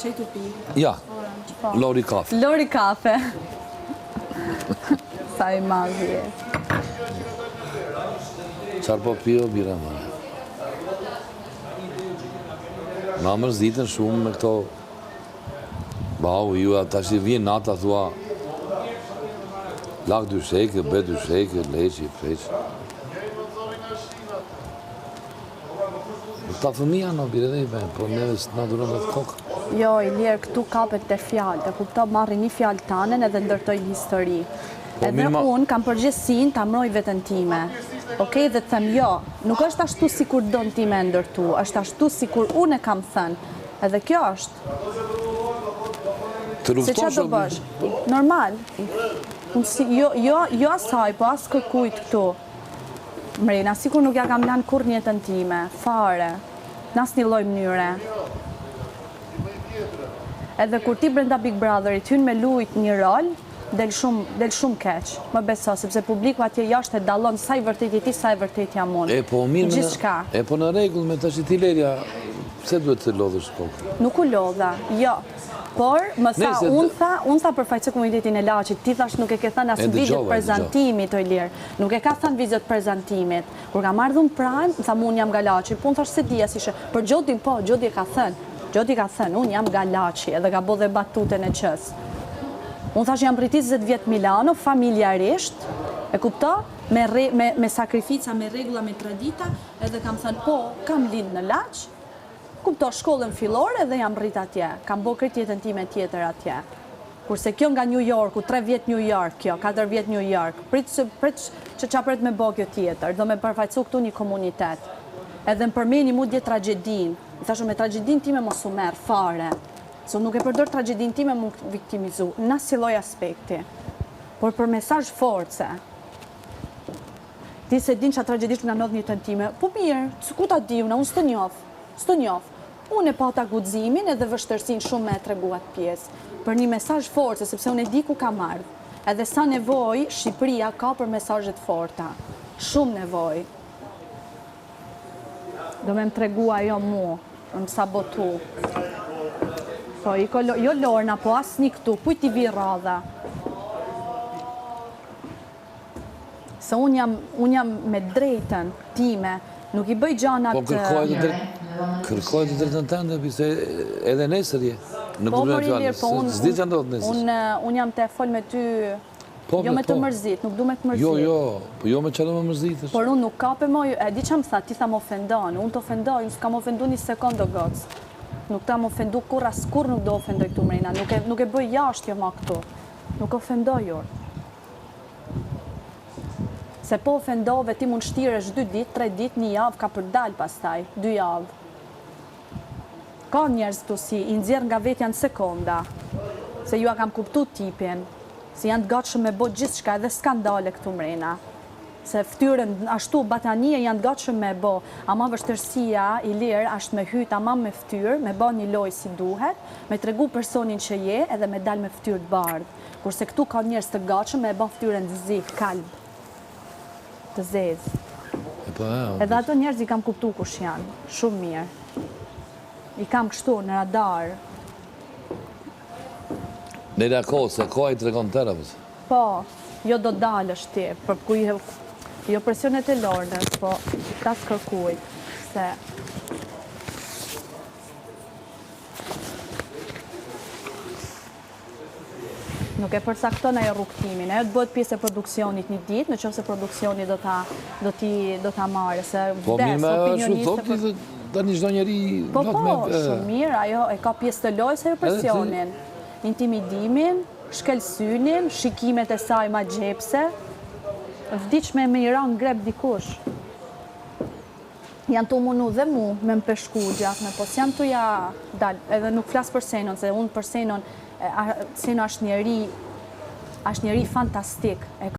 Çaj të pi. Ja. Po. Lori kafe. Lori kafe. Sa i madh je. Çfarë po pi o bira më? Na mërzitën shumë me këto Bau, ju tash i vjen nata thua Lag dyshekë, be dyshekë, leqi, pleqi. Ta fëmija në bire dhe i ben, po neve s'na duron dhe të kokë. Jo, Ilir, këtu kapet te fjalët, e kupto, marrin një fjalë tanën edhe ndërtojnë histori. Po, edhe mirë, unë kam përgjegjësinë ta mbroj veten time. Okej, dhe të them jo, nuk është ashtu sikur don ti me e ndërtu, është ashtu sikur unë e kam thënë. Edhe kjo është. Të Se ça do bësh? Normal. Unë si, jo, jo, jo asaj, po as kërkujt këtu. Mrena, sikur nuk ja kam lanë kurrë n'jetën time, fare, në asnjë lloj mënyre. Edhe kur ti brenda Big Brotherit hyn me lujt një rol, del shumë, del shumë keq, më beso, sepse publiku atje jashtë e dallon sa i vërtetë je ti, sa e vërtetë jam unë. E po mirë, Gjithçka. E po në rregull me tash ti Leria, pse duhet të lodhësh kokën? Nuk u lodha, jo. Por, më tha, unë tha, unë tha përfaqësoj komunitetin e Laçit, ti thash nuk e ke thënë as në video të prezantimit, o Ilir. Nuk e ka thënë në video të prezantimit. Kur kam ardhur në Prime, më tha mu unë jam nga Laçi, po unë thash s'e dija si ishe. Për Xhodin po, Xhodi e ka thënë. Xhodi ka thënë, unë jam nga Laçi, edhe ka bo dhe batutën e qës. Unë thash jam rrit 20 vjet Milano, familjarisht, e kupto? Me, me, me sakrifica, me rregulla, me tradita, edhe kam thënë, po, kam lind në Laç, Kupto, shkollën fillore dhe jam rrit atje. Kam bo krejt jetën time tjetër atje. Kurse kjo nga New Yorku, 3 vjet New York kjo, 4 vjet New York. Prit që prit që ça pret me bo kjo tjetër, do me përfaqësu këtu një komunitet. Edhe më përmeni mu dje tragjedinë. I thashë me tragjedinë time mos u merr fare. Se unë nuk e përdor tragjedinë time mu viktimizu, në asnjë lloj aspekti. Por për mesazh force. Ti s'e din ça tragjedish më ka ndodhë në jetën time. Po mirë, ku ta di unë, unë s'të njoh. S'të njoh. Unë e pata guximin edhe vështirësinë shumë me e tregu atë pjesë. Për një mesazh force, sepse unë e di ku kam ardhë. Edhe sa nevojë Shqipëria ka për mesazhe të forta. Shumë nevojë. Do me më tregu ajo mu, me më sabotu. Po, iko, jo Lorna, po asnjë këtu, kujt t'i vi radha? Se unë jam, unë jam me drejtën time, nuk i bëj gjanat... Po kërkoj të drejtën, kërkoj të drejtën tënde, se edhe nesër je, në po, kuptimin e fjalës, po, unë, s'di ça ndodh nesër. Unë, unë jam tu fol me ty, po, jo me të po. mërzit, nuk du me të mërzit. Jo, jo, po jo me ça do më mërzitësh. Por unë nuk kapem, moj, e di ça më tha, ti tha më ofendon, unë të ofendoj, unë s'kam ofendu një sekond o gocë. Nuk të kam ofendu kurrë, as kurrë nuk do ofendoj këtu mrena, nuk e, nuk e bëj jashtë jo ma këtu. Nuk ofendoj unë. Se po ofendove ti mund shtiresh dy ditë, tre ditë, një javë ka për dal pastaj, dy javë. Ka njerëz këtu si i nxjerr nga vetja në sekonda. Se jua kam kuptu tipin. Se janë të gatshëm me bo gjithçka edhe skandale këtu mrena. Se fytyrën ashtu batanije janë të gatshëm me bo. Ama vështirësia, Ilir, asht me hy tamam me fytyrë, me ba një lojë si duhet, me tregu personin që je edhe me dal me fytyrë të bardhë. Kurse këtu ka njerëz të gatshëm me e ba fytyrën të zi, kalb. Të zezë. Po, e, Edhe ato njerëz i kam kuptu kush janë. Shumë mirë. I kam kështu në radar. Në la kohë, se koha i tregon tëra, po. Po, jo do dalësh ti, për ku i jo presionet e Lornës, po tas kërkujt, se Nuk e përcakton ajo rrugëtimin. Ajo të bëhet pjesë e produksionit një ditë, në qoftë se produksioni do ta do t'i do ta marrë, se Po vdes mirë, me ashtu opinioniste thotë, për tani çdo njeri Po lot po, me shumë mirë, ajo e ka pjesë të lojës ajo Edhe ti presionin, intimidimin, shkel synin, shikimet e saj magjepse. Vdiq me me i ra në grep dikush. Janë tu mundu dhe mu me më peshku gjatë me, po s'jam tu ja dal, edhe nuk flas për Senon, se unë për Senon, Seno është njeri, është njeri fantastik, e ka.